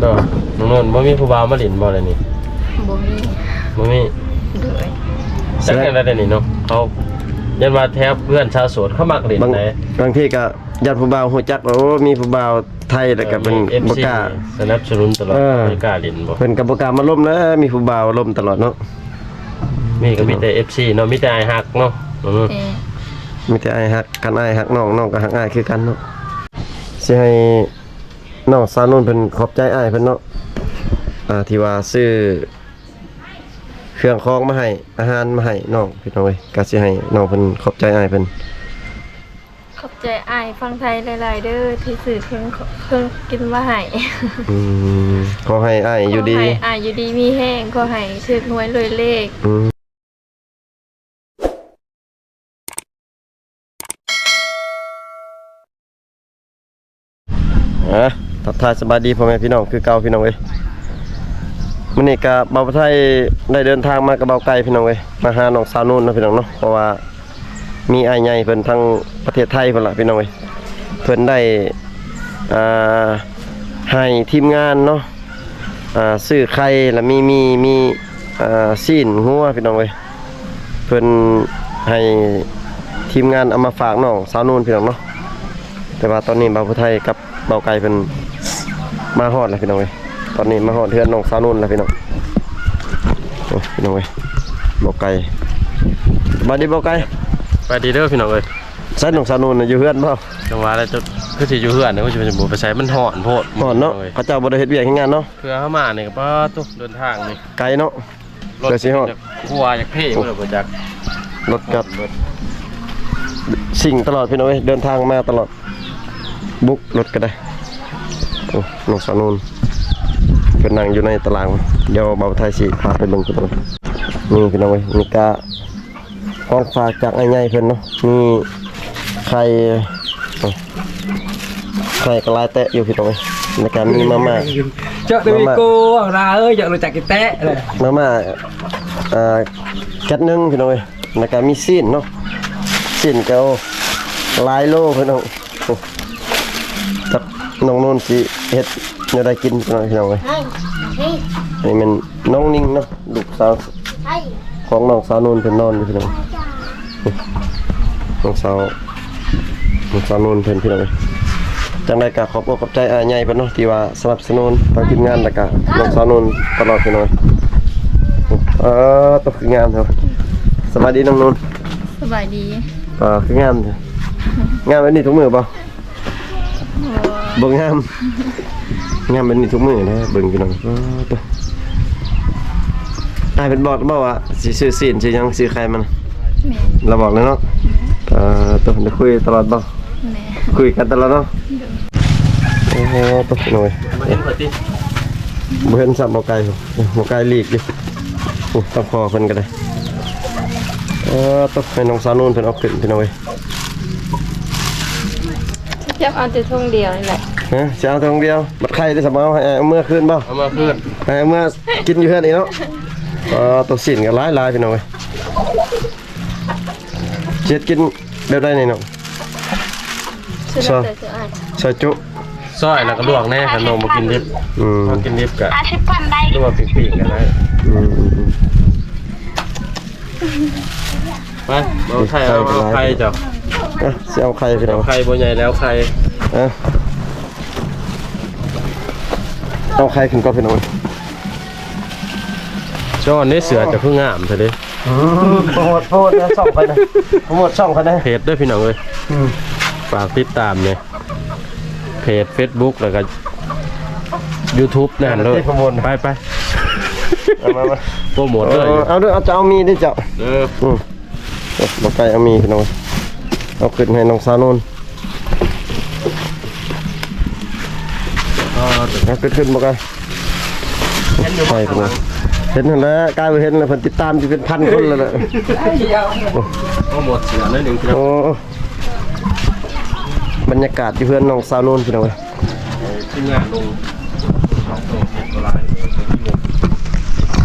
ເນາະ ນ້ອງນົນ ບໍ່ມີຜູ້ບ່າວມາຫຼິ້ນບໍ່ລະນີ້? ບໍ່ມີ ບໍ່ມີ. ໂດຍ ຈັກແນວໃດນີ້ເນາະ ເຂົາຢ້ານວ່າແຖວເພື່ອນສາວໂສດເຂົາມັກຫຼິ້ນ ບາງ ໃດ ບາງທີກໍຢ້ານຜູ້ບ່າວຮູ້ຈັກ ໂອ້ ມີຜູ້ບ່າວໄທ ແລ້ວກໍເພິ່ນ ເອີ ມີເອັຟຊີ ບໍ່ກ້າ ສະໜັບສະໜູນຕະຫຼອດ ເອີ ບໍ່ກ້າຫຼິ້ນບໍ່ ເພິ່ນກໍບໍ່ກ້າມາລົມນະ ມີຜູ້ບ່າວລົມຕະຫຼອດເນາະ. ມີກໍມີແຕ່ເອັຟຊີເນາະ ມີແຕ່ອ້າຍຮັກເນາະ. ເອີ ມີແຕ່ອ້າຍຮັກ ຄັນອ້າຍຮັກນ້ອງ ນ້ອງກໍຮັກອ້າຍຄືກັນເນາະ. ຊິໃຫ້ນ້ອງສາວນູນເພິ່ນຂອບໃຈອ້າຍເພິ່ນເນາະ ອ່າ ທີ່ວ່າຊື້ເຄື່ອງຂອງມາໃຫ້ ອາຫານມາໃຫ້ນ້ອງ ພີ່ນ້ອງເອີຍ ກໍຊິໃຫ້ນ້ອງເພິ່ນຂອບໃຈອ້າຍເພິ່ນ. ຂອບໃຈອ້າຍຝັ່ງໄທຫຼາຍໆເດີ ທີ່ຊື້ເຄື່ອງ ເຄື່ອງກິນມາໃຫ້. ອືມ ຂໍໃຫ້ອ້າຍຢູ່ດີ ຂໍໃຫ້ອ້າຍຢູ່ດີມີແຮງ ຂໍໃຫ້ຖືກຫວຍລວຍເລກ. ອືມ ອ່ະ ທັກທາຍສະບາຍດີພໍ່ແມ່ພີ່ນ້ອງຄືເກົ່າ ພີ່ນ້ອງເອີຍ. ມື້ນີ້ກະບ່າວໄທໄດ້ເດີນທາງມາກັບບ່າວໄກ່ ພີ່ນ້ອງເອີຍ ມາຫານ້ອງສາວນູນເນາະ ພີ່ນ້ອງເນາະ ເພາະວ່າມີອ້າຍໃຫຍ່ເພິ່ນທາງປະເທດໄທພຸ້ນລະ ພີ່ນ້ອງເອີຍ ເພິ່ນໄດ້ ອ່າ ໃຫ້ທີມງານເນາະ ອ່າ ຊື້ໄຂ່ ລະມີໝີ່ ມີ ອ່າ ຊີ້ນງົວ ພີ່ນ້ອງເອີຍ. ເພິ່ນໃຫ້ທີມງານເອົາມາຝາກນ້ອງສາວນູນ ພີ່ນ້ອງເນາະ. ແຕ່ວ່າຕອນນີ້ບ່າວຜູ້ໄທກັບບ່າວໄກ່ເພິ່ນມາຮອດແລ້ວ ພີ່ນ້ອງເອີຍ. ຕອນນີ້ມາຮອດເຮືອນນ້ອງສາວນູນແລ້ວ ພີ່ນ້ອງ. ໂອ້ ພີ່ນ້ອງເອີຍ ບ່າວໄກ່ ສະບາຍດີບ່າວໄກ່. ສະບາຍດີເດີ ພີ່ນ້ອງເອີຍ. ໃສນ້ອງສາວນູນ ຢູ່ເຮືອນບໍ່? ຈັ່ງຫວະແລ້ວ ຄືຊິຢູ່ເຮືອນ ຄືຊິບໍ່ໄປໃສ ມັນຮ້ອນໂພດ. ຮ້ອນເນາະ ເຂົາເຈົ້າບໍ່ໄດ້ເຮັດວຽກເຮັດງານເນາະ. ເພື່ອເຮົາມານີ້ກໍ ປາດໂທ້ ເດີນທາງນີ້ ໄກເນາະ. ລົດ ເພື່ອຊິຮອດ ຈະຂົວຈະເພ ໂອ້ ບໍ່ຈັກ ລົດກັບ ຊິ່ງຕະຫຼອດ ພີ່ນ້ອງເອີຍ ເດີນທາງມາຕະຫຼອດ ບຸກລົດກໍໄດ້. ໂອ້ ນ້ອງສາວນູນເພິ່ນນັ່ງຢູ່ໃນຕາລາງ ດຽວບ່າວໄທຊິພາໄປເບິ່ງ ພີ່ນ້ອງເອີຍ. ນີ້ ພີ່ນ້ອງເອີຍ ນີ້ກະ ຂອງຝາກຈາກອ້າຍໃຫຍ່ເພິ່ນເນາະ ມີໄຂ່ ເອີ ໄຂ່ກໍຫຼາຍແຕະຢູ່ ພີ່ນ້ອງເອີຍ. ແລ້ວກໍມີມາມ່າ ເຈາະຕະວີໂກ ມາມ່າ ເອົາລາເອີຍ ຢາກຮູ້ຈັກກິນແຕະເລີຍ ມາມ່າ ເອີ ແກັດໜຶ່ງ ພີ່ນ້ອງເອີຍ. ແລ້ວກໍມີຊີ້ນເນາະ ຊີ້ນກໍ ໂອ້ ຫຼາຍໂລ ພີ່ນ້ອງ. ໂອ້ ຈັກນ້ອງນູນຊິເຮັດແນວໃດກິນ ພີ່ນ້ອງເອີຍ. ນີ້ແມ່ນນ້ອງນິງເນາະ ລູກສາວຂອງນ້ອງສາວນູນເພິ່ນນອນຢູ່ ພີ່ນ້ອງ. ນ້ອງສາວ ນ້ອງສາວນູນເພິ່ນ ພີ່ນ້ອງເອີຍ. ຈັ່ງໃດກໍຂອບອົກຂອບໃຈອ້າຍໃຫຍ່ເພິ່ນເນາະ ທີ່ວ່າສະໜັບສະໜູນທາງທີມງານ ແລ້ວກໍນ້ອງສາວນູນຕະຫຼອດ ພີ່ນ້ອງເອີຍ. ເອີ ໂຕຄືງາມແທ້. ສະບາຍດີນ້ອງນູນ. ສະບາຍດີ. ເອີ ຄືງາມແທ້ ງາມແບບນີ້ທຸກມື້ບໍ່? ໂອ້ ບໍ່ງາມ ງາມແບບນີ້ທຸກມື້ນະ ເບິ່ງ ພີ່ນ້ອງ. ເອີ ໂຕ ອ້າຍເພິ່ນບອກບໍ່ວ່າຊິຊື້ຊີ້ນ ຊື້ຫຍັງ ຊື້ໄຂ່ມັນ? ແມ່ນ ລາວບອກແລ້ວເນາະ. ເອີ ໂຕ ໄດ້ຄຸຍຕະຫຼອດບໍ່? ແມ່ນ ຄຸຍກັນຕະຫຼອດເນາະ. ໂດຍ. ໂອ້ໂຫ ໂຕ ພີ່ນ້ອງເອີຍ ບໍ່ເຫັນຊ້ຳ ບໍ່ເຫັນຊ້ຳ ບໍ່ໄກ ບໍ່ໄກຫຼີກຢູ່. ໂອ້ ຕາພໍ່ເພິ່ນກໍໄດ້. ເອີ ໂຕ ໃຫ້ນ້ອງສາວນູນເພິ່ນເອົາຂຶ້ນ ພີ່ນ້ອງເອີຍ. ຈັບເອົາແຕ່ຖົງດຽວນີ້ແຫຼະ. ຮະ ຊິເອົາຖົງດຽວ ບັດໄຂ່ໄດ້ສະເອົາໃຫ້ເອົາເມືອຄືນບໍ່? ເອົາເມືອຄືນ ໃຫ້ເອົາເມືອກິນຢູ່ເຮືອນອີກເນາະ. ເອີ ໂຕ ຊີ້ນກໍຫຼາຍໆ ພີ່ນ້ອງເອີຍ. ຊິເຮັດກິນແບບໃດນີ້ນ້ອງ? ຊອຍ ຊອຍຈຸ ຊອຍແລ້ວກໍລວກແດ່ ຄັນນ້ອງບໍ່ກິນດິບ. ອືມ ເຮົາກິນດິບກໍ ຫ້າສິບພັນໄດ້ ຫຼືວ່າປີ້ງໆກໍໄດ້. ອືມ ໄປ ເອົາໄຂ່ ເອົາໄຂ່ເຈົ້າ. ເອີ ຊິເອົາໄຂ່ ພີ່ນ້ອງ ເອົາໄຂ່ບໍ່ໃຫຍ່ແລ້ວ ໄຂ່. ເອີ ເອົາໄຂ່ຂຶ້ນກ່ອນ ພີ່ນ້ອງ. ຈອນເດ້ ເສືອເຈົ້າຄືງາມແທ້ເດ້. ອືມ ໂປຣໂມດ ໂປຣໂມດນະ ຊ່ອງຂ້ອຍນະ ໂປຣໂມດຊ່ອງຂ້ອຍນະ ເພຈເດີ ພີ່ນ້ອງເອີຍ. ອືມ ຝາກຕິດຕາມແດ່ ເພຈເຟສບຸກ ແລ້ວກໍຢູທູບນັ້ນເລີຍ. ໄປໆ ເອົາມາ ມາ ໂປຣໂມດເລີຍ. ເອີ ເອົາເດີ ເອົາ ເຈົ້າເອົາໝີ່ເດ້ເຈົ້າ. ເອີ ອືມ ໂອ້ ບໍ່ໄກເອົາໝີ່ ພີ່ນ້ອງ ເອົາຂຶ້ນໃຫ້ນ້ອງສາວນູນ. ເອີ ເອົາຂຶ້ນ ຂຶ້ນບໍ່ໄກ. ເຫັນຢູ່ບໍ່ ໄປພຸ້ນນະ ເຫັນຫັ້ນແຫຼະ ກາຍວ່າເຫັນແລ້ວ ເພິ່ນຕິດຕາມຊິເປັນພັນຄົນແລ້ວແຫຼະ. ໂອ້ ໂປຣໂມດເສືອໜ້ອຍໜຶ່ງ ພີ່ນ້ອງ. ໂອ້ ບັນຍາກາດຢູ່ເຮືອນນ້ອງສາວນູນ ພີ່ນ້ອງເອີຍ. ເອີ ທີມງານລົງສອງໂຕ ເຮັດບໍ່ຫຼາຍ ບໍ່ມີມຸກ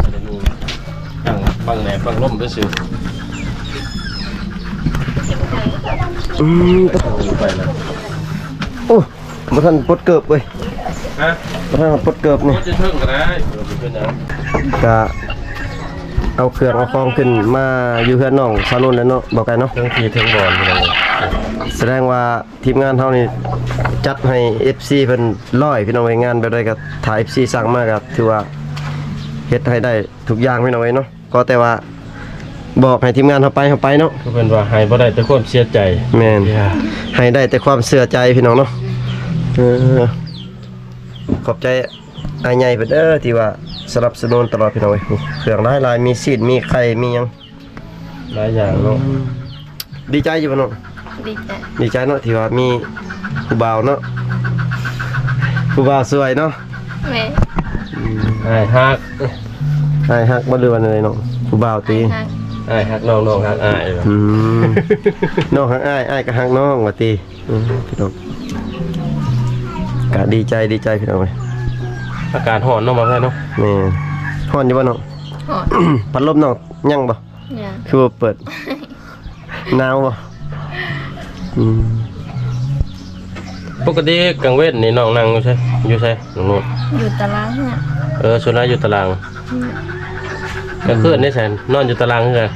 ອັນນີ້ມຸກ ຕັ້ງບັງແດດບັງລົມໄປຊື່. ອືມ ໄປແລ້ວ. ໂອ້ ບໍ່ທັນປົດເກີບເວີຍ. ປະທານປົດເກີບນີ້ ບໍ່ຈະເຖິງກໍໄດ້ ເອີ ບໍ່ເປັນຫຍັງ ກະເອົາເຄື່ອງເອົາຂອງຂຶ້ນມາຢູ່ເຮືອນນ້ອງສາວນົນແລ້ວເນາະ ບໍ່ໄກເນາະ ເຖິງທີ່ເຖິງບ່ອນ ສະແດງວ່າທີມງານເຮົານີ້ຈັດໃຫ້ເອັຟຊີເພິ່ນຮ້ອຍ ພີ່ນ້ອງເອີຍ ງານແບບໃດກໍຖ້າເອັຟຊີສັ່ງມາກໍຖືວ່າເຮັດໃຫ້ໄດ້ທຸກຢ່າງ ພີ່ນ້ອງເອີຍເນາະ. ກໍແຕ່ວ່າບອກໃຫ້ທີມງານເຮົາໄປ ເຮົາໄປເນາະ ຄືເພິ່ນວ່າໃຫ້ບໍ່ໄດ້ແຕ່ຄວາມເສຍໃຈ ແມ່ນ ຢ່າ ໃຫ້ໄດ້ແຕ່ຄວາມເຊື່ອໃຈ ພີ່ນ້ອງເນາະ. ເອີ ຂອບໃຈອ້າຍໃຫຍ່ເພິ່ນເດີ ທີ່ວ່າສະໜັບສະໜູນຕະຫຼອດ ພີ່ນ້ອງເອີຍ. ນີ້ເຄື່ອງຫຼາຍໆ ມີຊີ້ນ ມີໄຂ່ ມີຫຍັງ ຫຼາຍຢ່າງເນາະ. ດີໃຈຢູ່ບໍ່ນ້ອງ? ດີໃຈ ດີໃຈເນາະ ທີ່ວ່າມີຜູ້ບ່າວເນາະ ຜູ້ບ່າວຊ່ວຍເນາະ. ແມ່ນ ອືມ ອ້າຍຮັກ ອ້າຍຮັກບໍ່ ຫຼືວ່າແນວໃດນ້ອງ? ຜູ້ບ່າວຕິ ອ້າຍຮັກ ອ້າຍຮັກນ້ອງ ນ້ອງຮັກອ້າຍ. ອືມ ນ້ອງຮັກອ້າຍ ອ້າຍກໍຮັກນ້ອງວ່າຕິ. ເອີ ພີ່ນ້ອງ ກະດີໃຈ ດີໃຈ ພີ່ນ້ອງເອີຍ. ອາກາດຮ້ອນເນາະ ບໍ່ແພ້ເນາະ. ແມ່ນ ຮ້ອນຢູ່ບໍ່ນ້ອງ? ຮ້ອນ ພັດລົມນ້ອງຍັງບໍ່? ຍັງ ຄືບໍ່ເປີດ? ໜາວບໍ່? ອືມ ປົກກະຕິກາງເວັນນີ້ນ້ອງນັ່ງຢູ່ໃສ? ຢູ່ໃສນ້ອງນຸດ? ຢູ່ຕາລາງນີ້. ເອີ ສ່ວນຫຼາຍຢູ່ຕາລາງ. ອືມ ກາງຄືນນີ້ໃສ? ນອນຢູ່ຕາລາງຄືກັນ.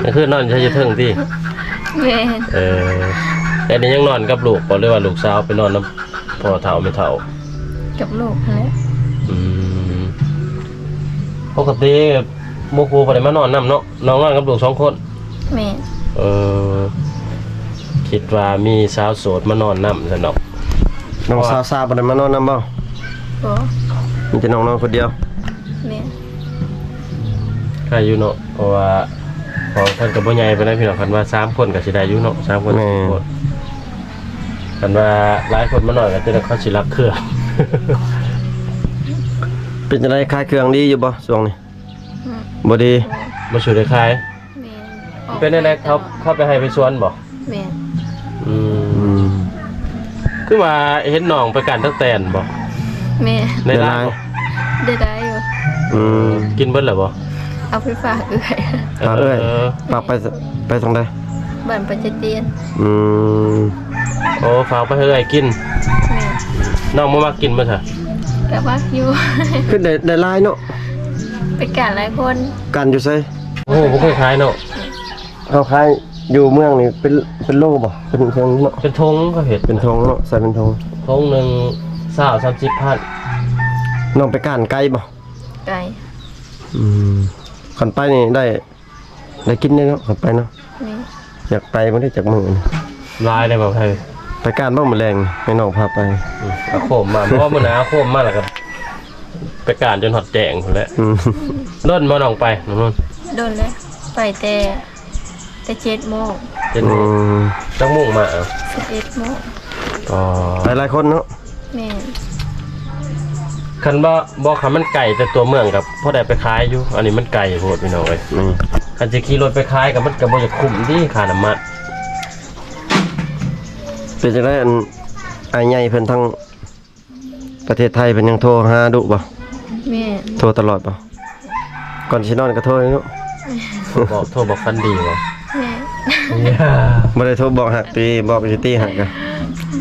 ກາງຄືນນອນຢູ່ໃສ? ຢູ່ເທິງຕິ? ແມ່ນ. ເອີ ແຕ່ນີ້ຍັງນອນກັບລູກບໍ່ ຫຼືວ່າລູກສາວໄປນອນນຳພໍ່ເຖົ້າແມ່ເຖົ້າ? ກັບລູກຫັ້ນແຫຼະ. ອືມ ປົກກະຕິໝູ່ຄູ່ບໍ່ໄດ້ມານອນນຳເນາະ? ນ້ອງນອນກັບລູກສອງຄົນ? ແມ່ນ. ເອີ ຄິດວ່າມີສາວໂສດມານອນນຳຊັ້ນດອກ. ນ້ອງສາວຊາບໍ່ໄດ້ມານອນນຳບໍ່? ບໍ່ ມີແຕ່ນ້ອງນອນຄົນດຽວ. ແມ່ນ. ໄດ້ຢູ່ເນາະ ເພາະວ່າຫ້ອງເພິ່ນກໍບໍ່ໃຫຍ່ປານໃດພີ່ນ້ອງ. ຄັນວ່າສາມຄົນກໍຊິໄດ້ຢູ່ເນາະ ສາມຄົນ. ແມ່ນ. ສີ່ຄົນ ຄັນວ່າຫຼາຍຄົນມານອນກໍຈະໄດ້ ເຂົາຊິລັກເຄື່ອງ. ເປັນຈັ່ງໃດ ຂາຍເຄື່ອງດີຢູ່ບໍ່ຊ່ວງນີ້? ອືມ ບໍ່ດີ. ບໍ່ ບໍ່ສູ່ໄດ້ຂາຍ. ແມ່ນ. ເປັນແນວໃດ ເຂົາ ເຂົາໄປໄຮ່ໄປສວນບໍ່? ແມ່ນ. ອືມ ອືມ ຄືວ່າເຫັນນ້ອງໄປກ້ານຕັກແຕນບໍ່? ແມ່ນ. ໄດ້ຫຼາຍບໍ່? ໄດ້ຫຼາຍ ໄດ້ ໄດ້ຢູ່. ອືມ ກິນເບິດແລ້ວບໍ່? ເອົາໄປຝາກເອື້ອຍ. ຝາກເອື້ອຍ. ເອີ ຝາກໄປ ໄປທາງໃດ? ບ້ານປາຈະຕຽນ. ອືມ ໂອ້ ຝາກໄປໃຫ້ເອື້ອຍກິນ. ແມ່ນ. ນ້ອງບໍ່ມັກກິນບໍ່ຊະ? ກໍມັກຢູ່. ຄືໄດ້ ໄດ້ຫຼາຍເນາະ. ໄປກ້ານຫຼາຍຄົນ. ກ້ານຢູ່ໃສ? ໂອ້ ບໍ່ເຄີຍຂາຍເນາະ. ເຮົາຂາຍຢູ່ເມືອງນີ້ເປັນ ເປັນໂລບໍ່? ເປັນ ເປັນເນາະ ເປັນຖົງເຂົາເຮັດ. ເປັນຖົງເນາະ ໃສ່ເປັນຖົງ. ຖົງໜຶ່ງຊາວ ສາມສິບພັນ. ນ້ອງໄປກ້ານໄກບໍ່? ໄກ. ອືມ ຄັນໄປນີ້ໄດ້ ໄດ້ກິນເດ້ເນາະ ຄັນໄປເນາະ. ແມ່ນ. ຢາກໄປບໍ່ໄດ້ຈັກມື້. ຫຼາຍເດ້ບໍ່ໄປ? ໄປກ້ານບໍ່ມື້ແລງ ໃຫ້ນ້ອງພາໄປ. ອືມ ເອົາໂຄມມາ ບໍ່ ມື້ໜ້າເອົາໂຄມມາ ແລ້ວກໍໄປກ້ານຈົນຮອດແຈ້ງພຸ້ນແຫຼະ. ອືມ ດົນບໍ່ນ້ອງໄປ? ດົນແລ້ວ ໄປແຕ່ ແຕ່ເຈັດໂມງ. ເຈັດໂມງ. ອືມ ຈັກໂມງມາ? ສິບເອັດໂມງ. ອໍ ໄປຫຼາຍຄົນເນາະ. ແມ່ນ. ຄັນບໍ່ ບໍ່ ຄັນມັນໄກແຕ່ຕົວເມືອງກໍພໍໄດ້ໄປຂາຍຢູ່. ອັນນີ້ມັນໄກໂພດ ພີ່ນ້ອງເອີຍ. ອືມ ຄັນຊິຂີ່ລົດໄປຂາຍກໍມັນກໍບໍ່ຢາກຄຸ້ມຕິ ຄ່ານ້ຳມັນ. ເປັນຈັ່ງໃດ ອັນ ອ້າຍໃຫຍ່ເພິ່ນທາງ ປະເທດໄທເພິ່ນຍັງໂທຫາດຸບໍ່? ແມ່ນ. ໂທຕະຫຼອດບໍ່? ກ່ອນຊິນອນກໍໂທເນາະ. ບອກ ໂທບອກຝັນດີບໍ່? ແມ່ນ. ບໍ່ໄດ້ໂທບອກຮັກຕິ ບອກຢູ່ຕິຮັກກະ.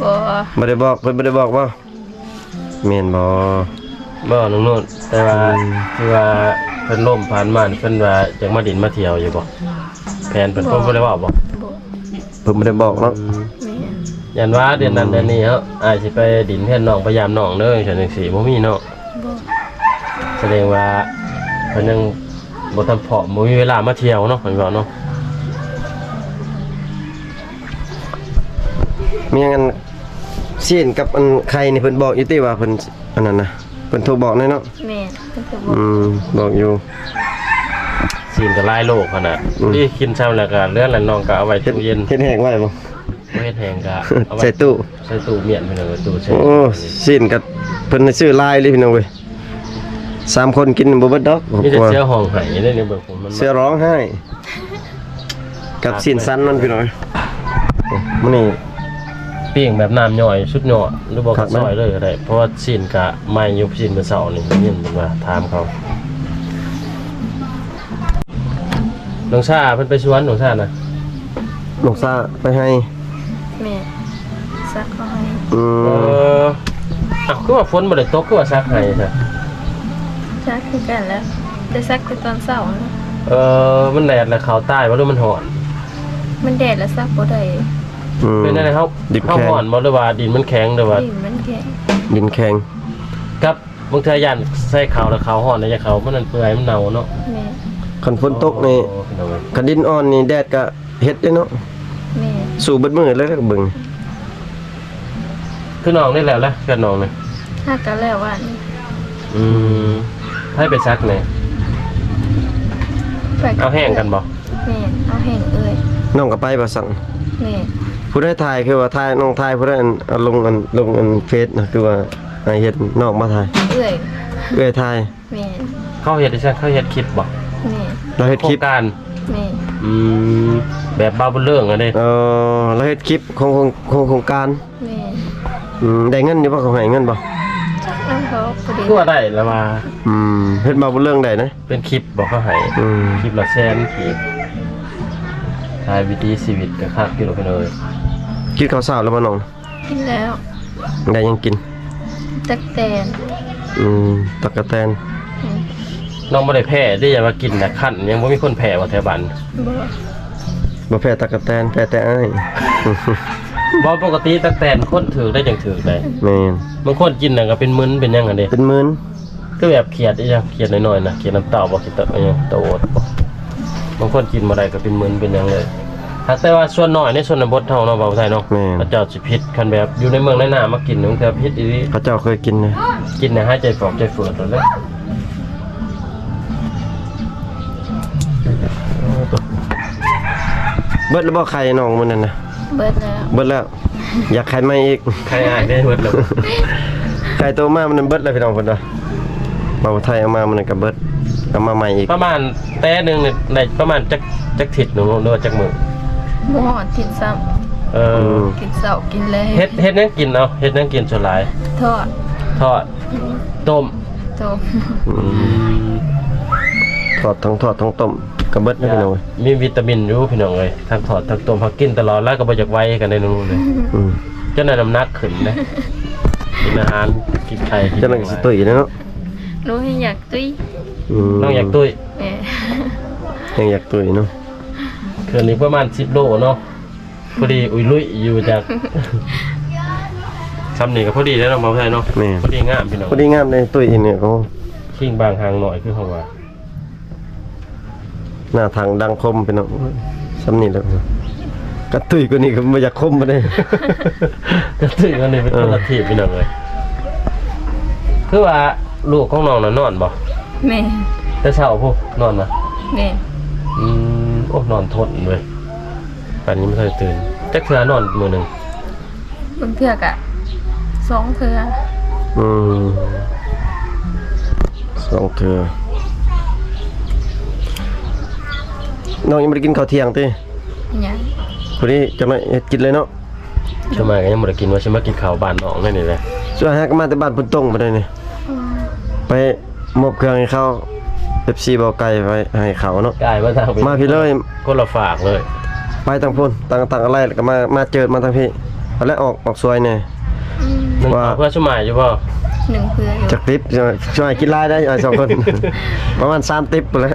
ບໍ່ ບໍ່ໄດ້ບອກ ເພິ່ນບໍ່ໄດ້ບອກບໍ່? ແມ່ນບໍ່? ບໍ່ ນ້ອງນຸດ ແຕ່ວ່າ ອືມ ຄືວ່າເພິ່ນລົມຜ່ານມາ ເພິ່ນວ່າຢາກມາດິນມາທ່ຽວຢູ່ບໍ່? ແຜນເພິ່ນ ບໍ່ ເພິ່ນບໍ່ໄດ້ເວົ້າບໍ່? ບໍ່. ເພິ່ນບໍ່ໄດ້ບອກເນາະ. ອືມ ແມ່ນ. ຢ້ານວ່າເດືອນນັ້ນ ອືມ ເດືອນນີ້ເນາະ ອ້າຍຊິໄປດິນເຮືອນນ້ອງ ໄປຢາມນ້ອງເດີ ຈັ່ງຊີ້ ບໍ່ມີເນາະ. ບໍ່. ສະແດງວ່າເພິ່ນຍັງບໍ່ທັນພ້ອມ ບໍ່ມີເວລາມາທ່ຽວເນາະ ເພິ່ນເວົ້າເນາະ. ມີຫຍັງ ອັນ ຊີ້ນກັບອັນໄຂ່ນີ້ ເພິ່ນບອກຢູ່ຕິວ່າເພິ່ນ ອັນນັ້ນນະ ເພິ່ນໂທບອກແນ່ເນາະ. ແມ່ນ ເພິ່ນໂທບອກ. ອືມ ບອກຢູ່ ຊີ້ນກໍຫຼາຍໂລຂະໜາດ. ອືມ ນີ້ກິນຊ້ຳແລ້ວກໍເຫຼືອແລ້ວ ນ້ອງກໍເອົາໄວ້ຕູ້ເຢັນ. ເຮັດແຫ້ງໄວ້ບໍ່? ບໍ່ເຮັດແຫ້ງກໍເອົາໄວ້ ໃສ່ຕູ້ ໃສ່ຕູ້ມ້ຽນ ພີ່ນ້ອງເອີຍ ຕູ້ແຊ່. ໂອ້ ຊີ້ນກໍເພິ່ນໃຫ້ຊື້ຫຼາຍເລີຍ ພີ່ນ້ອງເອີຍ. ສາມຄົນກິນບໍ່ເບິດດອກ. ມີແຕ່ເສືອຮ້ອງໄຫ້ເດ້ນີ້ ເບິ່ງ ເສືອຮ້ອງໄຫ້ ກັບຊີ້ນສັນມັນ ພີ່ນ້ອງ. ໂອ້ ມື້ນີ້ປີ້ງແບບນ້ຳຍ່ອຍສຸດຍອດ ຫຼືບໍ່ກໍຊອຍເລີຍກໍໄດ້ ເພາະວ່າຊີ້ນກະໃໝ່ຢູ່ ຊີ້ນມື້ເຊົ້ານີ້ ໄດ້ຍິນເພິ່ນວ່າ ຖາມເຂົາ. ນ້ອງຊາເພິ່ນໄປສວນ ນ້ອງຊານະ. ນ້ອງຊາໄປໄຮ່. ແມ່ນ ຊາເຂົ້າໄຮ່. ອືມ ເອີ. ອ້າວ ຄືວ່າຝົນບໍ່ໄດ້ຕົກ ຄືວ່າສັກໄຫ້ຊະ? ສັກຄືກັນແຫຼະ ໄດ້ສັກແຕ່ຕອນເຊົ້າຫັ້ນແຫຼະ. ເອີ ມັນແດດແລ້ວເຂົ້າຕາຍບໍ່ ຫຼືມັນຮ້ອນ? ມັນແດດແລ້ວສັກບໍ່ໄດ້. ອືມ ເປັນຈັ່ງໃດ ເຮົາ ດິນແຂງ ເຮົາຮ້ອນບໍ່ ຫຼືວ່າດິນມັນແຂງ ຫຼືວ່າ? ດິນມັນແຂງ ດິນແຂງ ກັບ ບາງເທື່ອຢ້ານໃສ່ເຂົ້າແລ້ວເຂົ້າຮ້ອນ ແລ້ວເຂົ້າມັນນັ້ນເປື່ອຍ ມັນເນົ່າເນາະ. ແມ່ນ ຄັນຝົນຕົກນີ້ ໂອ້ ພີ່ນ້ອງເອີຍ ຄັນດິນອ່ອນນີ້ແດດກະເຮັດເດ້ເນາະ. ແມ່ນ ສູ້ເບິດມື້ເລີຍ ເບິ່ງ ຄືນ້ອງນີ້ແຫຼະ ແລ້ວເຮືອນນ້ອງນີ້ ຫາກະແລ້ວວານນີ້. ອືມ ໃຜໄປສັກແດ່? ໄປກັບ ເອົາແຮງກັນບໍ່? ແມ່ນ ເອົາແຮງເອື້ອຍ. ນ້ອງກໍໄປບໍ່ສັກ? ແມ່ນ ຜູ້ໃດຖ່າຍ ຄືວ່າຖ່າຍ ນ້ອງຖ່າຍ ຜູ້ໃດອັນ ເອົາລົງອັນ ລົງອັນເຟສນະ ຄືວ່າ ໃຫ້ເຫັນນ້ອງມາຖ່າຍ ເອື້ອຍ ເອື້ອຍຖ່າຍ. ແມ່ນ ເຂົາເຮັດຈັ່ງຊັ້ນ ເຂົາເຮັດຄລິບບໍ່? ແມ່ນ ລາວເຮັດຄລິບ ໂຄງການ. ແມ່ນ ອືມ ແບບບ່າວບຸນເລີງຫັ້ນເດ້. ເອີ ລາວເຮັດຄລິບຂອງ ຂອງ ຂອງໂຄງການ. ແມ່ນ ອືມ ໄດ້ເງິນຢູ່ບໍ່? ເຂົາໃຫ້ເງິນບໍ່? ຈັກນຳເຂົາ ພໍດີ ຄືວ່າໄດ້ລະວ່າ. ອືມ ເຮັດບ່າວບຸນເລີງໄດ້ນະ ເປັນຄລິບບໍ່ເຂົາໃຫ້? ອືມ ຄລິບລະແສນກີບ ຖ່າຍວິຖີຊີວິດກະຄັກຢູ່ດອກພີ່ນ້ອງເອີຍ. ກິນເຂົ້າເຊົ້າແລ້ວບໍ່ນ້ອງ? ກິນແລ້ວ. ໄດ້ຫຍັງກິນ? ຕັກແຕນ. ອືມ ຕັກກະແຕນ. ອືມ ນ້ອງບໍ່ໄດ້ແພ້ເດ້ ຢ່າວ່າກິນນະ ຄັນ ຍັງບໍ່ມີຄົນແພ້ບໍ່ແຖວບ້ານ? ບໍ່ ບໍ່ແພ້ຕັກກະແຕນ ແພ້ແຕ່ອ້າຍ. ບໍ່ ປົກກະຕິຕັກແຕນຄົນຖືກໄດ້ຈັ່ງຖືກໄດ໋. ແມ່ນ ບາງຄົນກິນນະກໍເປັນມຶນເປັນຫຍັງຫັ້ນເດ້ ເປັນມຶນ. ຄືແບບຂຽດອີ່ຫຍັງ ຂຽດນ້ອຍໆນະ ຂຽດນ້ຳເຕົ້າບໍ່ ຂຽດອີ່ຫຍັງ ໂຕດບໍ່ ບາງຄົນກິນບໍ່ໄດ້ກໍເປັນມຶນເປັນຫຍັງເລີຍ. ຫາກແຕ່ວ່າສ່ວນໜ້ອຍໃນຊົນນະບົດເຮົາເນາະ ເວົ້າໄທເນາະ. ແມ່ນ ເຂົາເຈົ້າຊິຜິດ ຄັນແບບຢູ່ໃນເມືອງໃນນາມາກິນ ມັນກໍຜິດອີ່ຫຼີ. ເຂົາເຈົ້າເຄີຍກິນນະ ກິນນະ ຫາຍໃຈຟອກໃຈເຝືອດໂລດເລີຍ. ເບິດແລ້ວບໍ່ໄຂ່ນ້ອງມື້ນັ້ນນະ? ເບິດແລ້ວ ເບິດແລ້ວ. ຢາກໄຂ່ໃໝ່ອີກ. ໄຂ່ອ້າຍເດ້ ເບິດແລ້ວ. ໄຂ່ໂຕມາມັນເບິດແລ້ວພີ່ນ້ອງເພິ່ນວ່າ ບ່າວໄທເອົາມາມັນກໍເບິດ ເອົາມາໃໝ່ອີກ. ປະມານແຕ່ໜຶ່ງນີ້ໄດ້ປະມານຈັກ ຈັກທິດໜຶ່ງ ຫຼືວ່າຈັກມື້? ບໍ່ຮອດທິດຊ້ຳ. ເອີ ອືມ ກິນເຊົ້າກິນແລງ. ເຮັດ ເຮັດຫຍັງກິນເອົາ? ເຮັດຫຍັງກິນສ່ວນຫຼາຍ? ທອດ ທອດ ອືມ ຕົ້ມ ຕົ້ມ. ອືມ ທອດ ທັງທອດທັງຕົ້ມ ກະເບິດເລີຍພີ່ນ້ອງເອີຍ. ມີວິຕາມິນຢູ່ພີ່ນ້ອງເອີຍ ທັງທອດທັງຕົ້ມ ຫາກກິນຕະຫຼອດແລ້ວກໍບໍ່ຢາກໄຫວກັນເດ້ນ້ອງໆເດ້. ອືມ ຈົນໄດ້ນ້ຳໜັກຂຶ້ນເດ້ ກິນອາຫານ ກິນໄຂ່ ກິນ ຈັ່ງນັ້ນກໍຊິຕຸ້ຍແລ້ວເນາະ. ໜູແຮງຢາກຕຸ້ຍ. ອືມ ນ້ອງຢາກຕຸ້ຍ. ແມ່ນ ແຮງຢາກຕຸ້ຍເນາະ. ເຄື່ອງນີ້ປະມານສິບໂລເນາະ ພໍດີອຸຍລຸຍຢູ່ຈັກ ຊ່ຳນີ້ກໍພໍດີແລ້ວເນາະ ບໍ່ແພ້ເນາະ. ແມ່ນ ພໍດີງາມພີ່ນ້ອງ ພໍດີງາມເດ້. ຕຸ້ຍນີ້ກໍ ຄິງບາງຫາງໜ້ອຍ ຄືເຮົາວ່າ ໜ້າຖັງດັງຄົມພີ່ນ້ອງ. ໂອ້ຍ ຊ່ຳນີ້ແຫຼະ ກະຕຸ້ຍກວ່ານີ້ກໍບໍ່ຢາກຄົມປານໃດ. ກະຕຸ້ຍກວ່ານີ້ເປັນ ເອີ ຄົນລະທີບພີ່ນ້ອງເອີຍ. ຄືວ່າລູກຂອງນ້ອງນະນອນບໍ່? ແມ່ນ ແຕ່ເຊົ້າພຸ້ນນອນນະ. ແມ່ນ ອືມ ໂອ້ ນອນທົນເວີຍ ປານນີ້ບໍ່ທັນໄດ້ຕື່ນ. ຈັກເທື່ອນອນມື້ໜຶ່ງ? ບາງເທື່ອກະສອງເທື່ອ. ອືມ ສອງເທື່ອ. ນ້ອງຍັງບໍ່ໄດ້ກິນເຂົ້າທ່ຽງຕິ? ຍັງ. ພໍດີຈັກໜ້ອຍເຮັດກິນເລີຍເນາະ. ສ່ວນມາກກໍຍັງບໍ່ໄດ້ກິນ ວ່າຊິມາກິນເຂົ້າບ້ານນ້ອງແນວນີ້ແຫຼະ. ສ່ວນຫາກະມາແຕ່ບ້ານພຸ້ນຕົງໄປໄດ້ນີ້. ອືມ ໄປ ມອບເຄື່ອງໃຫ້ເຂົາ ເອັຟຊີ ເບົາໄກ່ໄວ້ໃຫ້ເຂົາເນາະ. ກາຍມາທາງ ມາພີ້ເລີຍ ຄົນລະຟາກເລີຍ. ໄປທາງພຸ້ນ ທາງ ທາງອາໄລ ແລ້ວກໍມາ ມາເຈີດມາທາງພີ້ ແລ້ວອອກ ອອກສວຍແດ່. ອືມ ໜຶ່ງ ວ່າ ເພື່ອຊຸມາຍຢູ່ບໍ່? ໜຶ່ງເພື່ອຢູ່. ຈັກຕິບ ຊຸມາຍກິນຫຼາຍໄດ໋ ອ້າຍສອງຄົນ ປະມານສາມຕິບພຸ້ນແຫຼະ.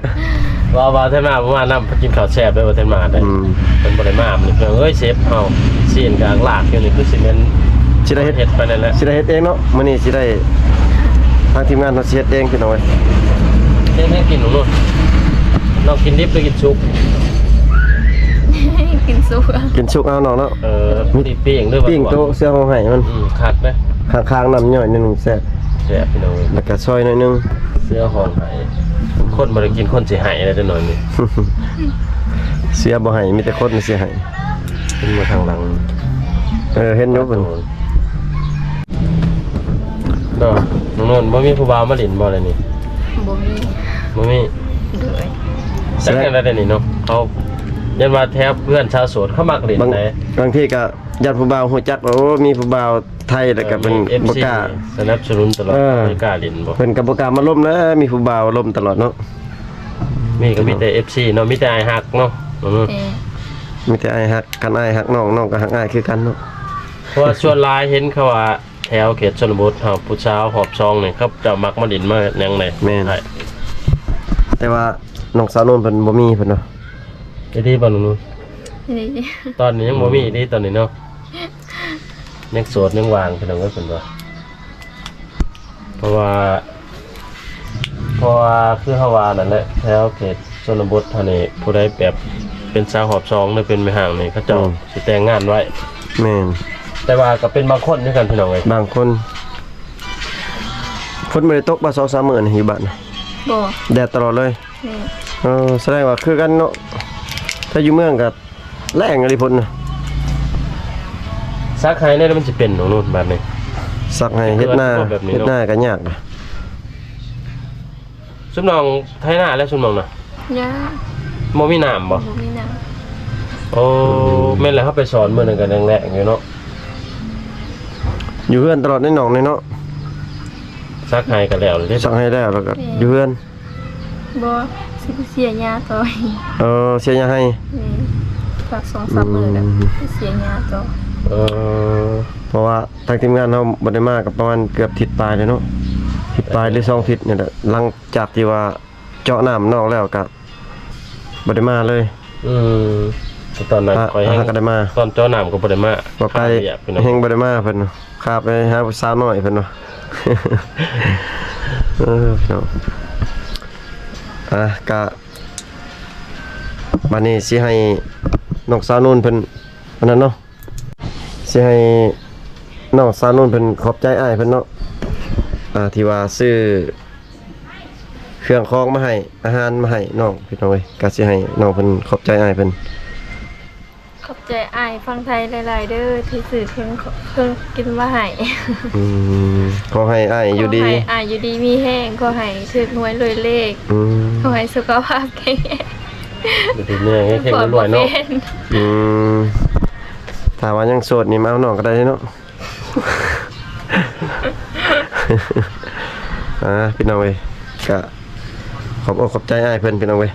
ວ່າ ວ່າແທ້ມາບໍ່ມານຳ ໄປກິນເຂົ້າແຊບເດີ ວ່າແທ້ມາໄດ໋. ອືມ ເພິ່ນບໍ່ໄດ້ມາມື້ນີ້ ເພິ່ນ ເອີຍ ເຊບເຮົາ ຊີ້ນກໍອາກລາກຢູ່ນີ້ ຄືຊິແມ່ນ ຊິໄດ້ເຮັດ ເຮັດໄປນັ້ນແຫຼະ ຊິໄດ້ເຮັດເອງເນາະ. ມື້ນີ້ຊິໄດ້ ທາງທີມງານເຮົາຊິເຮັດເອງພີ່ນ້ອງເອີຍ. ເຮັດໃຫ້ກິນເນາະ. ນ້ອງກິນດິບຫຼືກິນສຸກ? ກິນສຸກ. ກິນສຸກເອົານ້ອງເນາະ. ເອີ ມີປີ້ງ ຫຼືວ່າ ປີ້ງໂຕເສືອຮ້ອງໄຫ້ມັນ. ອືມ ຄັກເດ້. ຂ້າງໆນ້ຳຍ່ອຍໜ້ອຍໜຶ່ງແຊບ. ແຊບພີ່ນ້ອງເອີຍ. ແລ້ວກໍຊອຍໜ້ອຍໜຶ່ງ. ເສືອຮ້ອງໄຫ້ ຄົນບໍ່ໄດ້ກິນ ຄົນຊິໄຫ້ແລ້ວຈັກໜ້ອຍນີ້. ເສືອບໍ່ໄຫ້ ມີແຕ່ຄົນຊິໄຫ້. ເຫັນບໍ່ທາງຫຼັງ? ເອີ ເຫັນຢູ່ເພິ່ນ. ເນາະ ນ້ອງນົນ ບໍ່ມີຜູ້ບ່າວມາຫຼິ້ນບໍ່ລະນີ້? ບໍ່ມີ. ບໍ່ມີ. ໂດຍ. ຈັກແນວໃດນີ້ເນາະ ເຂົາ ຢ້ານວ່າແຖວເພື່ອນຊາວໂສດເຂົາມັກຫຼິ້ນໃດ໋. ບາງທີກໍຢ້ານຜູ້ບ່າວຮູ້ຈັກ ໂອ້ ມີຜູ້ບ່າວໄທ ແລ້ວກໍເພິ່ນ ເອີ ມີ ເອັຟຊີ ບໍ່ກ້າ ສະໜັບສະໜູນຕະຫຼອດ. ເອີ ບໍ່ກ້າຫຼິ້ນບໍ່? ເພິ່ນກໍບໍ່ກ້າມາລົມແລ້ວ ມີຜູ້ບ່າວລົມຕະຫຼອດເນາະ. ມີກໍມີແຕ່ເອັຟຊີເນາະ ມີແຕ່ອ້າຍຮັກເນາະ. ເອີ ມີແຕ່ອ້າຍຮັກ ຄັນອ້າຍຮັກນ້ອງ ນ້ອງກໍຮັກອ້າຍຄືກັນເນາະ. ເພາະວ່າສ່ວນຫຼາຍເຫັນເຂົາວ່າ ແຖ ແຖວເຂດຊົນນະບົດເຮົາ ຜູ້ສາວຮອບສອງນີ້ ເຂົາເຈົ້າມັກມາຫຼິ້ນມາຫຍັງແດ່? ແມ່ນ ໃຊ່ ແຕ່ວ່ານ້ອງສາວໂນນເພິ່ນບໍ່ມີເພິ່ນວ່າ. ອີ່ຫຼີບໍ່ນ້ອງໂນນ? ອີ່ຫຼີ ຕອນນີ້ຍັງບໍ່ມີອີ່ຫຼີຕອນນີ້ເນາະ ຍັງໂສດຍັງວ່າງ ພີ່ນ້ອງເອີຍ ເພິ່ນວ່າ. ເພາະວ່າ ເພາະວ່າຄືເຮົາວ່ານັ້ນແຫຼະ ແຖວເຂດຊົນນະບົດເຮົານີ້ ຜູ້ໃດແບບເປັນສາວຮອບສອງ ຫຼືເປັນແມ່ຮ້າງນີ້ ເຂົາເຈົ້າ ອືມ ຊິແຕ່ງງານໄວ. ແມ່ນ ແຕ່ວ່າກໍເປັນບາງຄົນຄືກັນ ພີ່ນ້ອງເອີຍ. ບາງຄົນ. ຝົນບໍ່ໄດ້ຕົກບໍ່ ສອງສາມມື້ນີ້ຢູ່ບ້ານ? ບໍ່ ແດດຕະຫຼອດເລີຍ. ແມ່ນ ເອີ ສະແດງວ່າຄືກັນເນາະ ຖ້າຢູ່ເມືອງກໍ ແລ້ງອີ່ຫຼີພຸ້ນນະ. ສັກໄຮ່ແລ້ວມັນຊິເປັນໜອງໂນນບາດນີ້? ສັກໄຮ່ເຮັດນາ ແບບນີ້ເນາະ ເຮັດນາກໍຍາກນະ. ຊຸມນ້ອງໄຖນາແລ້ວ ຊຸມນ້ອງນະ? ຍັງ ບໍ່ມີນ້ຳບໍ່? ບໍ່ມີນ້ຳ. ໂອ້ ອືມ ແມ່ນແຫຼະ ເຮົາໄປສອນມື້ນັ້ນກໍແລ້ງໆຢູ່ເນາະ. ຢູ່ເຮືອນຕະຫຼອດເດ້ນ້ອງນີ້ເນາະ. ສັກໄຮ່ກໍແລ້ວເດ້ ສັກໄຮ່ແລ້ວ ແລ້ວກໍ ແມ່ນ ຢູ່ເຮືອນ. ບໍ່ ຊິໄປເສຍຫຍ້າຕໍ່. ເອີ ເສຍຫຍ້າໄຮ່. ແມ່ນ ພັກສອງສາມມື້ແລ້ວ ອືມ ໄປເສຍຫຍ້າຕໍ່. ເອີ ເພາະວ່າທາງທີມງານເຮົາບໍ່ໄດ້ມາກໍປະມານເກືອບທິດປາຍແລ້ວເນາະ ທິດປາຍ ເອີ ຫຼືສອງທິດນີ້ແຫຼະ ຫຼັງຈາກທີ່ວ່າເຈາະນ້ຳນອກແລ້ວກໍບໍ່ໄດ້ມາເລີຍ. ອືມ ແຕ່ຕອນນັ້ນ ຫາ ຂ້ອຍ ຫາກໍໄດ້ມາ ຕອນເຈາະນ້ຳກໍບໍ່ໄດ້ມາ ບໍ່ໄກ ຂ້າວຽກ ພີ່ນ້ອງ ແຮ່ງບໍ່ໄດ້ມາເພິ່ນ ຂ້າໄປຫາຜູ້ສາວນ້ອຍເພິ່ນວ່າ. ເອີ ພີ່ນ້ອງ ອ່າ ກະ ບັດນີ້ຊິໃຫ້ນ້ອງສາວນູນເພິ່ນ ອັນນັ້ນເນາະ ຊິໃຫ້ນ້ອງສາວນູນເພິ່ນຂອບໃຈອ້າຍເພິ່ນເນາະ ອ່າ ທີ່ວ່າຊື້ເຄື່ອງຂອງມາໃຫ້ ອາຫານມາໃຫ້ນ້ອງ ພີ່ນ້ອງເອີຍ ກະຊິໃຫ້ນ້ອງເພິ່ນຂອບໃຈອ້າຍເພິ່ນ. ຂອບໃຈອ້າຍຝັ່ງໄທຫຼາຍໆເດີ ທີ່ຊື້ເຄື່ອງ ເຄື່ອງກິນມາໃຫ້. ອືມ ຂໍໃຫ້ອ້າຍຢູ່ດີ ຂໍໃຫ້ອ້າຍຢູ່ດີມີແຮງ ຂໍໃຫ້ຖືກຫວຍລວຍເລກ ອືມ ຂໍໃຫ້ສຸຂະພາບແຂງແຮງ ຢູ່ດີມີແຮງ ເຮັງໆລວຍໆເນາະ. ອືມ ຖ້າວ່າຍັງໂສດນີ້ມາເອົານ້ອງກໍໄດ້ເນາະ. ອ່າ ພີ່ນ້ອງເອີຍ ກະຂອບອົກຂອບໃຈອ້າຍເພິ່ນ ພີ່ນ້ອງເອີຍ.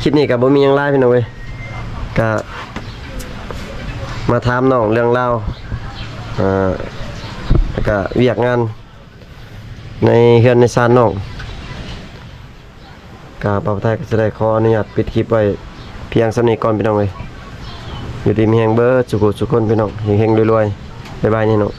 ຄລິບນີ້ກະບໍ່ມີຫຍັງຫຼາຍ ພີ່ນ້ອງເອີຍ ກະມາຖາມນ້ອງເລື່ອງລາວ ອ່າ ແລ້ວກະວຽກງານໃນເຮືອນໃນຊານນ້ອງ. ກະບ່າວໄທກໍຊິໄດ້ຂໍອະນຸຍາດປິດຄລິບໄວ້ພຽງສ່ຳນີ້ກ່ອນ ພີ່ນ້ອງເອີຍ. ຢູ່ດີມີແຮງເບິດສູ່ຜູ້ສູ່ຄົນ ພີ່ນ້ອງ ເຮັງໆລວຍໆ. ບາຍບາຍ ນີ້ເນາະ.